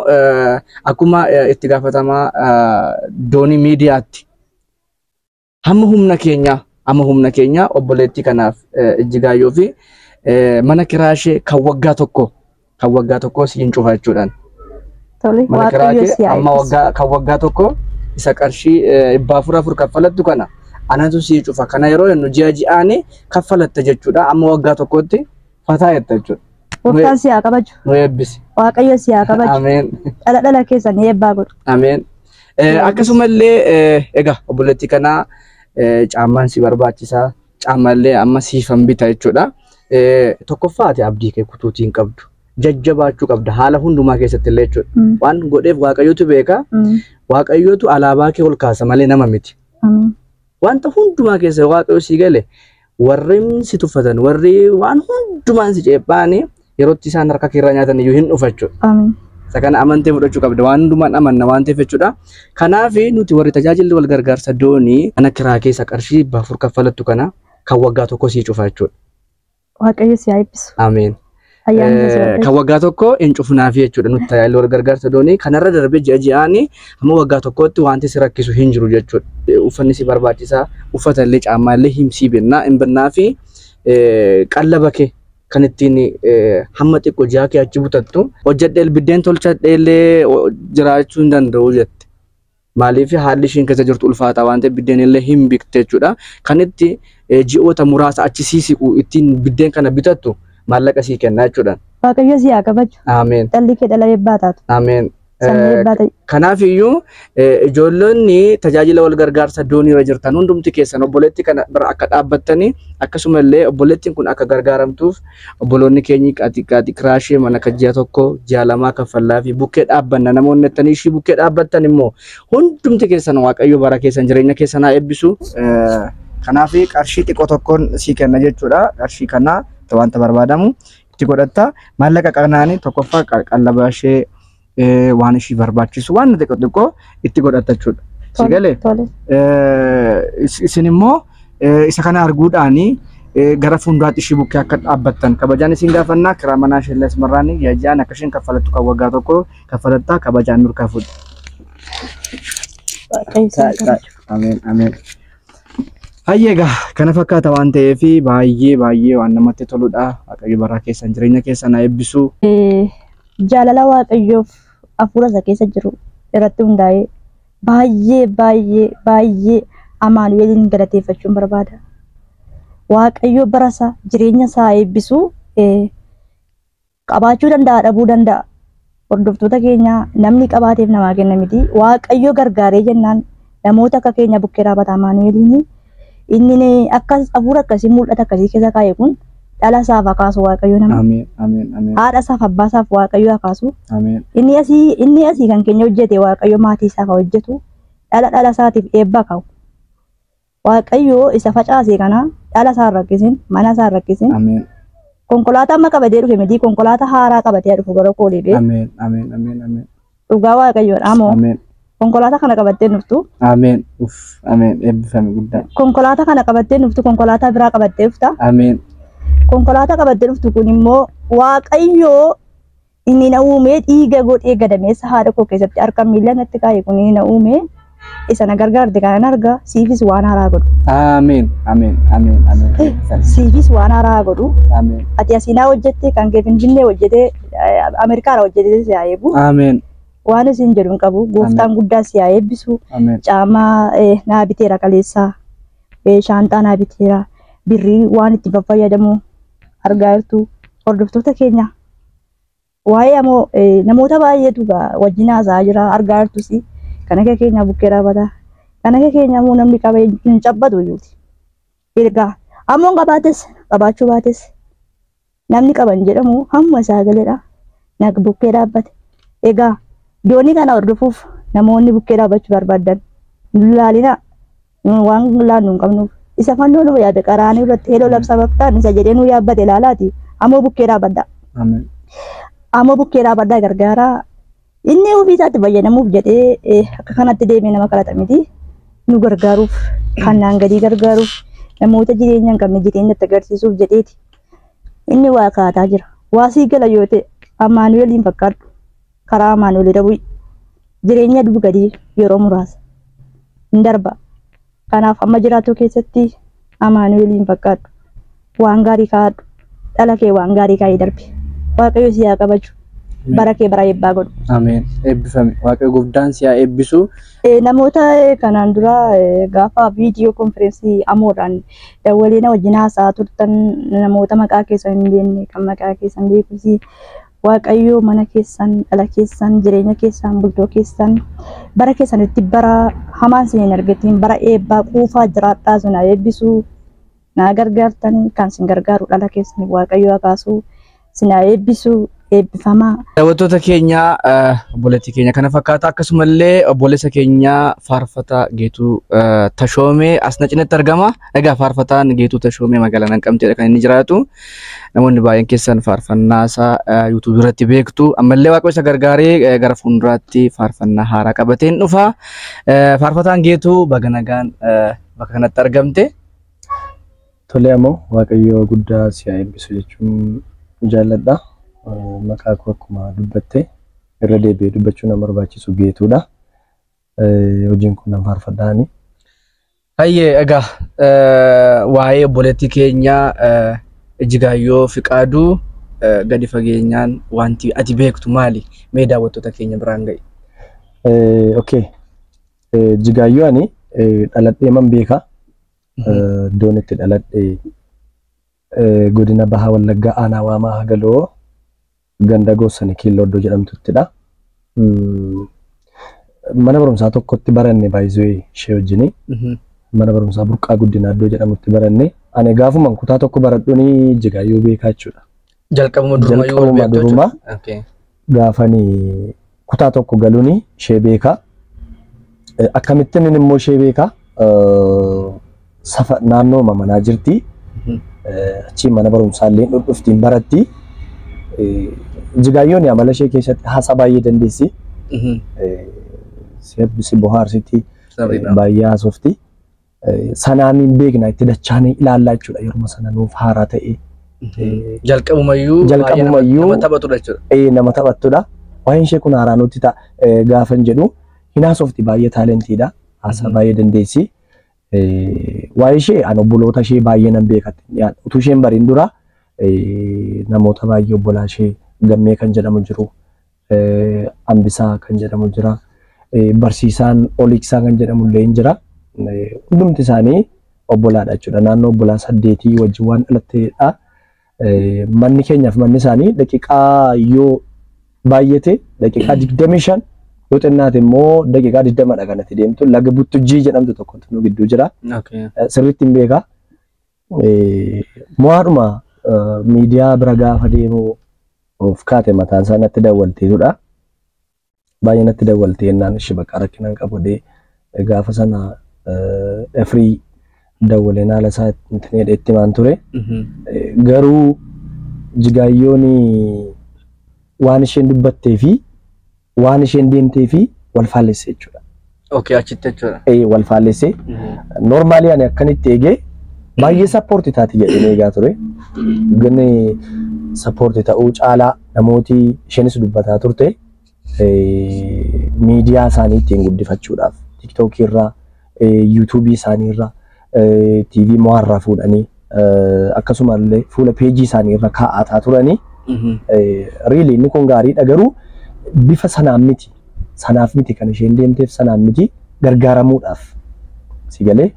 akkuma itti gaafatamaa doonii miidiyaatti hamma humna keenya obboleettii kanaaf Ijjigaayyoo fi mana kiraa ishee kan waggaa tokko siin cufa jechuudhaan. Mana kiraa ishee amma kan waggaa tokko isa qarshii 404 kaffalattu kana anatu sii cufa. Kana yeroo jennu ji'a ji'aanii kaffalatta jechuudha. Amma waggaa tokkotti fataa jetta jechuudha. Gooftaan si haa kabaju. Nu eebbisi. Waaqayyo si haa kabaju. Ameen. Dhala dhala keessan eebbaa godhu. Ameen. Akkasumallee egaa obboleettii kanaa caammaan si barbaachisaa caammallee amma siifan bita jechuudha. Tokkoffaa ati abdii kee kutuutii hin qabdu. Jajjabaachuu qabda haala hundumaa keessatti illee jechuudha. Waan godheef Waaqayyotu beeka. Waaqayyotu alaabaa kee ol kaasa malee nama miti. Wanta hundumaa keessa Waaqayyo si gale warri si tuffatan warri waan hundumaan si ceephaanii yerootti isaan harka keerraa nyaatan iyyuu hin dhufa jechuudha. Isa kana amantee fudhachuu qabda waan hundumaan amanna waan ta'eef jechuudha. Kanaaf nuti warri tajaajilli wal gargaarsa doonii mana kiraa keessa qarshii 400 kaffalattu kana kan waggaa tokko sii cufa jechuudha. Waaqayyo si haa eebbisu. Ameen. Kan waggaa tokko hin cufnaafi jechuudha nuti tajaajilli wal gargaarsa doonii kanarra darbee ji'a ji'aanii hamma waggaa tokkotti wanti si rakkisu hin jiru jechuudha. Uffanni si barbaachisaa uffata illee caammaa illee himsii binnaa hin binnaa fi qallaba kee kan ittiin hamma xiqqoo ji'a kee achi butattu hojjedhee biddeen tolchadhee illee jiraachuu hin danda'u jette. Maaliif haalli ishiin keessa jirtu ulfaataa waan ta'eef biddeen illee hin biqte jechuudha. Kan itti ji'oota muraasa achi siisiqu ittiin biddeen kana bitattu maallaqa sii kenna jechuudha. Waaqayyo si haa kabaju. Ameen. Dhalli kee dhala eebbaa taatu. Ameen. Sanyii eebbaa ta'i. Kanaaf iyyuu ijoollonni tajaajila wal gargaarsa doonii irra jirtan hundumti keessan obboleettii kana bira akka dhaabbattanii akkasumallee obboleettiin kun akka gargaaramtuuf obboloonni keenyi qaxi kiraashee mana kan ji'a 1 ji'a 2 kaffallaa fi bukkee dhaabbanna namoonni jettanii ishii bukkee dhaabbattan immoo hundumti keessan Waaqayyo bara keessan jireenya keessan haa eebbisu. Kanaaf qarshii xiqqoo tokkoon sii kenna jechuudha. Qarshii kana wanta barbaadamu itti godhatta. Maallaqa qanaanii tokkoffaa qallaba ishee waan ishii barbaachisu waan xiqqoo xiqqoo itti godhatta jechuudha. Si galee? Tole. Isin immoo isa kana arguudhaani gara fuulduraatti ishii bukkee akka dhaabbattan kabajaan isin gaafannaa kiraa manaa ishee lasmarraanii jajjaan akka isheen kaffalattu kan waggaa tokko kaffalattaa kabajaan nurkaa fuudhu. Waaqayyo isin kabaju. Ameen ameen. Hayyee egaa kana fakkaata waan ta'eef baay'ee baay'ee waan namatti toludha. Waaqayyo baraa keessan jireenya keessan haa eebbisu. Jaalala Waaqayyoof hafuura isa keessa jiru irratti hundaa'ee baay'ee baay'ee baay'ee Amaanu'eelin galateeffachuun barbaada. Waaqayyo bara isaa jireenya isaa eebbisu qabaachuu danda'a dhabuu danda'a. Hordoftoota keenya namni qabaateef namaa kenna miti. Waaqayyo gargaaree jennaan namoota akka keenya bukkee dhaabata Amaanu'eeliin. Inni akkas hafuura akkasii mul'ata akkasii keessa kaa'e kun dhala isaaf haa kaasu Waaqayyo nama. Ameen ameen ameen Haadha isaaf abbaa isaaf Waaqayyo haa kaasu. Ameen. Inni asii kan keenya hojjete Waaqayyo maatii isaaf haa hojjetu. Dhala dhala isaatiif eebba kaa'u. Waaqayyo isa facaase kana dhala isaa hin rakkisin, mana isaa hin rakkisin. Ameen. Konkolaataa amma qabatee dhufe miti, konkolaataa haaraa qabatee dhufu gara koo deebi'ee. Ameen ameen ameen ameen. Dhugaa Waaqayyoodha moo Ameen. konkolaataa kana qabattee dhuftu. Ameen. Uff ameen eebbifame guddaa. Konkolaataa kana qabattee dhuftu, konkolaataa biraa qabattee dhufta. Ameen. Konkolaataa qabattee dhuftu kun immoo Waaqayyo inni na uumee dhiiga godhee gadameessa haadha koo keessatti harka miila natti kaa'e kun inni na uumee isa na gargaarte kanan arga siifis waan haaraa godhu. Ameen ameen ameen ameen. Eebbifame. Siifis waan haaraa godhu. Ameen. Ati asiinaa hojjette kan kee Finfinnee hojjete Ameerikaadha hojjete si haa eegu. Ameen. Waan isin jedhu hin qabu. Gooftaan guddaa si haa eebbisu. Ameen. Caamaa naa biteera kaleessaa. Shaanxaa naa biteera. Birrii waan itti fayyadamu argaa jirtu. Hordoftoota keenya. Waa'ee ammoo namoota baay'eetu wajjin haasa'aa jira argaa jirtus. Kan akka keenya bukkee dhaabata. Kan akka keenya immoo namni qabee hin cabbatu iyyuuti. Egaa ammoo qabaates qabaachuu baates namni qaban jedhamu hamma isaa galedha. Nag bukkee dhaabbate. Egaa doonii kana hordofuuf namoonni bukkee dhaabbachuu barbaadan nu laalina, waan laannu hin qabnuuf. Isa fannoo nu yaade qaraanii irratti heloo labsa bakkaan isa jedhee nu yaabbate ilaalaati. Ammoo bukkee dhaabbadha. Ameen. Ammoo bukkee dhaabbadhaa gargaaraa. Inni ofii isaatti fayyadamuuf jedhee akka kanatti deemee nama kadhata miti. Nu gargaaruuf, kan naan gadii gargaaruuf, namoota jireenya hin qabne jireenya itti agarsiisuuf jedheeti. Inni waa kaataa jira. Waa sii gala yoo ta'e Amaanu'eeliin fakkaadhu. Karaa Amaanu'eel irra bu'i. Jireenya dubu gadii yeroo muraasa. Hin darba. Kanaaf amma jiraatu keessatti Amaanu'eeliin fakkaadhu. Waan gaarii kaa'adhu. Dhala kee waan gaarii kaa'ee darbe. Waaqayyo si haa kabaju. Bara kee bara eebbaa godhu. Ameen. Eebbifame. Waaqayyo gooftaan si haa eebbisu. Namoota kanaan dura gaafa viidiyoo konfereensii amoodhaan dawwalee na wajjin haasa'aa turtan, namoota maqaa keessan hin beekne kan maqaa keessan beekus, Waaqayyo mana keessan, dhala keessan, jireenya keessan, bultoo keessan, bara keessanitti bara hamaan isin hin argatin, bara eebbaa quufaa jiraadhaa. Sun haa eebbisu. Naa gargaartanii kan isin gargaaru dhala keessan Waaqayyo haa kaasu, isin haa eebbisu, eebbifamaa. Daawwattoota keenya, obboleettii keenya kana fakkaata, akkasumallee obboleessa keenya faarfataa Geetuu Tashoomee as na cinatti argama. Egaa faarfataan Geetuu Tashoomee magaalaa Naqamteedha kan inni jiraatu. Namoonni baay'een keessan faarfannaa isaa yuutuubii irratti beektu. Ammallee Waaqa isa gargaaree gara fuulduraatti faarfannaa haaraa qabateen dhufa. Faarfataan Geetuu, baga nagaan bakka kanatti argamte. Tolee, ammoo Waaqayyo guddaa si haa eebbisu jechuun jaalladha. Maqaa koo akkuma dubbatte irra deebi'ee dubbachuu nama barbaachisu Geetuudha. Hojiin kun nan faarfadhaani. Hayyee, egaa waa'ee obboleettii keenya Ijjigaayyoo Fiqaaduu gadi fageenyaan wanti ati beektu maali? Mee daawwattoota keenya biraan ga'i. Okay. Ijjigaayyoo ani dhaladhee man beeka. Iddoon itti dhaladhe godina Bahaa Wallaggaa, aanaa Waamaa Hagaloo, ganda Goossanii Kiilloo iddoo jedhamtuttidha. Mana barumsaa tokkotti baranne baay'isee ishee wajjini. Mana barumsaa Burqaa Guddinaa iddoo jedhamutti baranne. Ani gaafuman kutaa tokko baradhuuni Ijjigaayyoo beekaa jechuudha. Jalqabuma durumayyuu wal Jalqabuma beektu duruma jechuudha. Okay. gaafanii kutaa tokko galuuni ishee beekaa. Akkamittiin inni immoo ishee beekaa? Safa naannooma manaa jirti. Achi mana barumsaa illee dhuftiin baratti. Ijjigaayyoon amala ishee keessatti haasaa baay'ee dandeessi. Si bohaarsiti. Baay'ee haasofti. Sanaan hin beekna itti dachaanii ilaallaa jechuudha yeroo sana nuuf haaraa ta'e. Jalqabumayyuu nama taphatudha jechuudha. Nama taphattudha. Waa'een ishee kun haaraa nutti ta'a gaafan jedhu hin haasofti baay'ee taalentiidha. Haasaa baay'ee dandeessi. Waa'ee ishee an obboloota ishee baay'ee nan beekatti. Utuu isheen bariin dura namoota baay'ee obbolaa ishee Gammee kan jedhamu jiru, Ambisaa kan jedhamu jira, Barsiisaan Oliiksaa kan jedhamu illee hin jira. Hundumti isaanii obbolaadha jechuudha. Naannoo obbolaa 8 wajjin waan dhalatteedha. Manni keenyaaf manni isaanii daqiiqaa yoo baay'ate daqiiqaa 25 yoo xinnaate immoo daqiiqaa 20 dha kanatti deemtu. Laga Buttujjii jedhamtu tokkotu nu gidduu jira. Sirriitti hin beeka. Mo'aadhuma miidiyaa bira gaafa deemu of kaate mataan isaa natti dawwalteetudha. Baay'ee natti dawwaltee jennaan ishee bakka rakkinaan qabu gaafa sana Efrii dawwaleen haala isaa itti himaan ture. Garuu Jigaayyoon waan isheen dubbattee fi waan isheen deemtee fi wal faallesse jechuudha. Okay, achitti jechuudha. Wal faallesse. Normaalii ani akkanitti eegee baay'ee sappoorti taati jedheen eegaa ture. Ganni sappoorti ta'uu caalaa namooti isheenis dubbataa turte miidiyaa isaanii ittiin guddifachuudhaaf TikTokii irraa, YouTubeii isaanii irraa, TV mo'arraa fuudhanii akkasumallee fuula peejii isaanii irra kaa'ataa turanii. Really inni kun gaariidha garuu bifa sanaan miti. Sanaaf miti kan isheen deemteef sanaan miti gargaaramuudhaaf. Si galee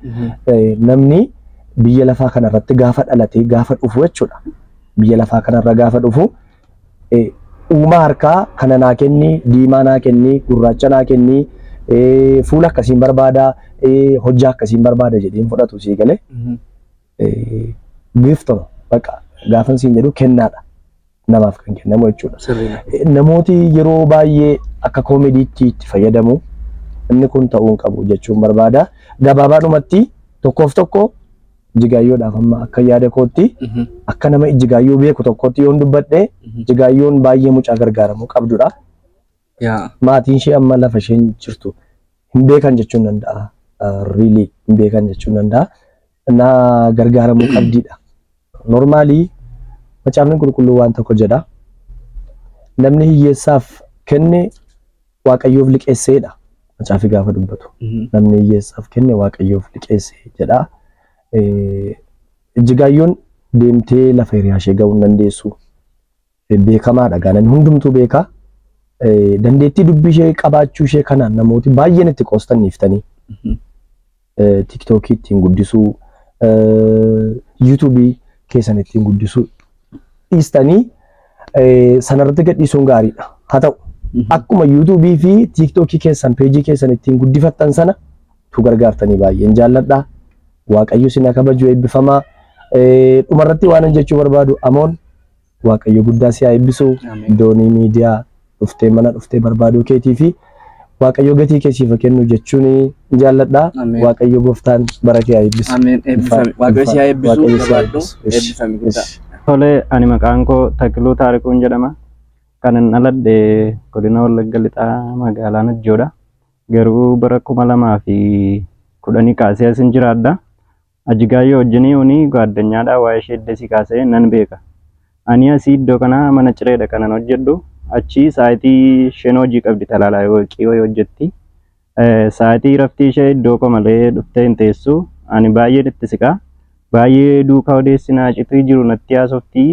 namni biyya lafaa kanarratti gaafa dhalatee gaafa dhufu jechuudha. Biyya lafaa kanarra gaafa dhufu uumaa harkaa kana naa kenni, diimaa naa kenni, gurraacha naa kenni, fuula akkasiin barbaada, hojjaa akkasiin barbaada jedheen fudhatu si galee. Giftuma bakka gaafan siin jedhu kennaadha. Namaaf kan kennamu jechuudha. Namooti yeroo baay'ee akka koomediitti itti fayyadamu. Inni kun ta'uu hin qabu jechuun barbaada. Gabaabaadhumatti tokkoof tokko Jigaayyoodhaaf amma akka yaada kootti akka nama Jigaayyoo beeku tokkotti yoon dubbadhe Jigaayyoon baay'ee mucaa gargaaramuu qabdudha. Maatiin ishee amma lafa isheen jirtu hin beekan jechuun danda'a. Really hin beekan jechuun danda'a. Na gargaaramuu qabdidha. Normaalii macaafni qulqulluu waan tokko jedha. Namni hiyyeessaaf kenne Waaqayyoof liqeesseedha. Macaafi gaafa dubbatu. Namni hiyyeessaaf kenne Waaqayyoof liqeessee jedha. Jigaayyoon deemtee lafa hiriyaa ishee ga'uu hin dandeessu. Beekamaadha gaa namni hundumtuu beeka. Dandeettii dubbii ishee qabaachuu ishee kanaan namooti baay'een itti qoostan dhiiftanii. TikTokii ittiin guddisuu, YouTubeii keessan ittiin guddisuu dhiistanii sanarratti gadhiisuun gaariidha. Haa ta'u akkuma YouTubeii fi TikTokii keessan peejii keessan ittiin guddifattan sana tu gargaartanii baay'een jaalladha. Waaqayyo isin kabaju eebbifamaa. Dhumarratti waan jechuu barbaadu Amoon Waaqayyo guddaa si haa eebbisu. Doonii miidiyaa dhuftee mana dhuftee barbaaduu keetii fi Waaqayyo gatii kee siif kennu jechuun jaalladha. Waaqayyo gooftaan bara kee haa eebbisu. Ameen. Eebbifame. Waaqayyo si haa eebbisu. Eebbifame guddaa. Tole, ani maqaan koo Takiluu Taarikuun jedhama. Kan hin dhaladhe godina Wallagga Lixaa magaalaa Najjoodha. Garuu bara 2010 kaasee asin jiraadha. Ajigaayyoo wajjin uni gaaddanyaadha waa'ee ishee eddesii kaasee nan beeka. Ani asii iddoo kana mana cireedha kanan hojjedhu. Achi sa'aatii isheen hojii qabdi talaalaa waqii wayii hojjetti. Sa'aatii raftii ishee iddoo koo malee dhuftee hin teessu. Ani baay'een itti siqa. Baay'ee duukaa odeessinaa citii jiru natti haasoftii.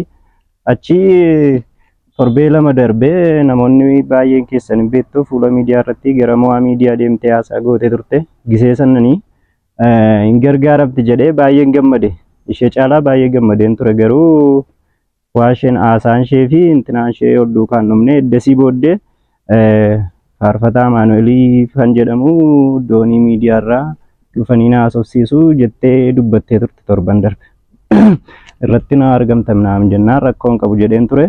Achi torbee 2 darbee namoonni baay'een keessan hin beektu fuula miidiyaa irratti gara mo'aa miidiyaa deemtee haasaa gootee turte. Gisee sananii hin gargaaramti jedhee baay'een gammade. Ishee caalaa baay'ee gammadeen ture garuu waa isheen haasaan ishee fi intinaan ishee ol duukaan dhumne eddesii booddee Faarfataa Amaanu'elii kan jedhamu doonii miidiyaa irraa dhufanii na haasofsiisu jettee dubbattee turte torban darbe. Irratti na argamtam naam jennaan rakkoon qabu jedheen ture.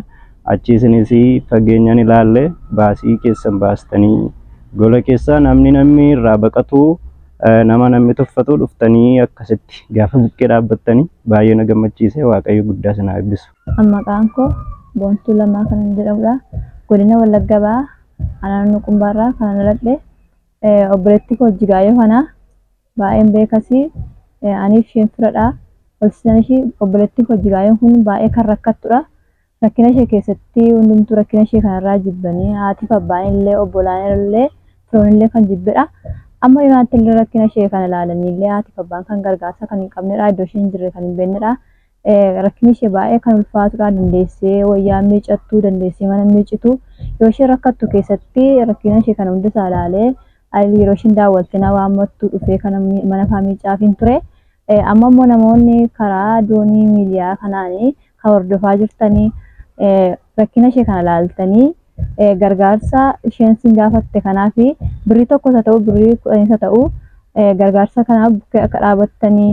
Achi isinis fageenyaan ilaalle baasii keessan baastanii gola keessaa namni irraa baqatu nama namni tuffatu dhuftanii akkasitti gaafa buqqee dhaabbattanii baay'ee na gammachiise. Waaqayyo guddaa isin haa eebbisu. Maqaan koo Boontuu Lamaa kan jedhamudha. Godina Wallagga Bahaa Anaannoo Qumbaarraa kan dhaladhe. Obboleettii koo Ijjigaayyoo kana baay'een beekasi. Aniif isheen firadha. Barsiisaan ishee obboleettiin koo Ijjigaayyoon kun baay'ee kan rakkattudha. Rakkina ishee keessatti hundumtuu rakkina ishee kanarraa jibbanii haatiif abbaan illee obbolaan illee firoon illee kan jibbedha. Amma yoonaatti illee rakkina ishee kana ilaalanii illee haatiif abbaan kan gargaarsa kan hin qabnedha. Iddoo isheen hin jirre kan hin beeknedha. Rakkinni ishee baay'ee kan ulfaatudha. Dandeessee wayyaa miiccattuu, dandeessee mana miiccitu. Yoo isheen rakkattu keessatti rakkina ishee kana hundisaa ilaalee yeroo isheen daawwatte na waammattu dhufee kana mana faa miiccaaf hin ture. Amma immoo namoonni karaa doonii miidiyaa kanaanii kan hordofaa jirtanii rakkina ishee kana ilaaltanii gargaarsa isheen sin gaafatte kanaaf birrii tokkos haa ta'u birrii kudhanis haa ta'u gargaarsa kanaaf bukkee akka dhaabattanii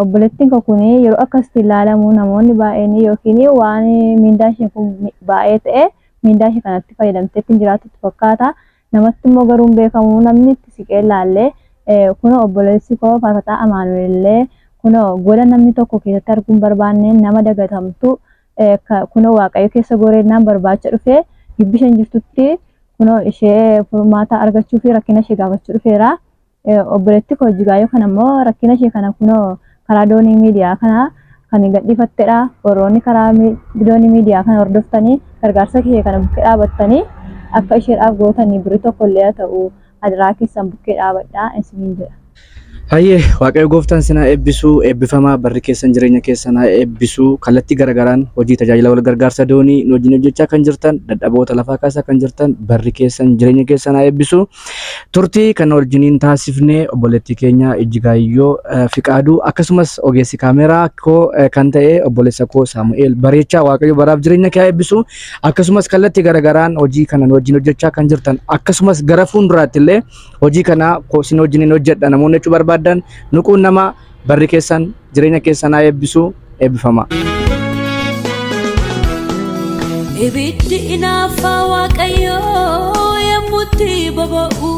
obboleettiin koo kun yeroo akkasitti ilaalamu namoonni baay'een yookiin waan miindaa ishee kun baay'ee ta'e miindaa ishee kanatti fayyadamtee ittiin jiraattu fakkaata. Namatti immoo garuu hin beekamu namni itti siqee ilaallee kun obboleessi koo Faarfataa Amaanu'el illee kun gola namni tokko keessatti arguu hin barbaanne nama dagatamtu kun Waaqayyo keessa goreennaan barbaacha dhufee gibbi isheen jirtutti kun ishee furmaata argachuu fi rakkina ishee gaafachuu dhufeera. Obboleetti koo Ijjigaayyoo kana immoo rakkina ishee kana kun karaa doonii miidiyaa kana kan gadhiifattedha. Warroonni karaa doonii miidiyaa kana hordoftanii gargaarsa ishee kana bukkee dhaabattanii akka isheedhaaf gootanii birrii tokko illee haa ta'u adaraa keessan bukkee dhaabadhaa isiniin jedha. Hayyee Waaqayyo gooftaan sinaa eebbisuu eebbifamaa barri keessan jireenya keessan haa eebbisuu kallattii garaagaraan hojii tajaajila wal gargaarsa doonii nu wajjin hojjechaa kan jirtan dadhaboota lafaa kaasaa kan jirtan barri keessan jireenya keessan haa eebbisuu turtii kan wajjiniin taasifnee obboleettii keenya Ijjigaayyoo Fiqaaduu akkasumas ogeessi kaameraa koo kan ta'e obboleessa koo Saamu'eel Bareechaa Waaqayyo baraaf jireenya kee haa eebbisu akkasumas kallattii garaagaraan hojii kana nu wajjin hojjechaa kan jirtan akkasumas gara fuulduraatti illee hojii kana isin wajjiniin hojjedha namoonni jechuu barbaadan nuquun nama barri keessan jireenya keessan haa eebbisu eebbifama. Ibiddi inaaffaa Waaqayyoo yommutti boba'u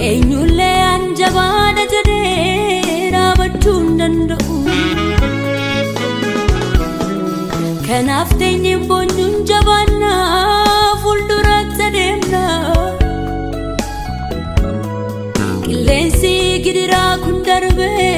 eenyullee an jabaadha jedhee dhaabachuu hin danda'u. Kanaaf teenyeen boonyuun jabaannaa fuulduratti adeemna. Qilleensi gidiraa kun darbee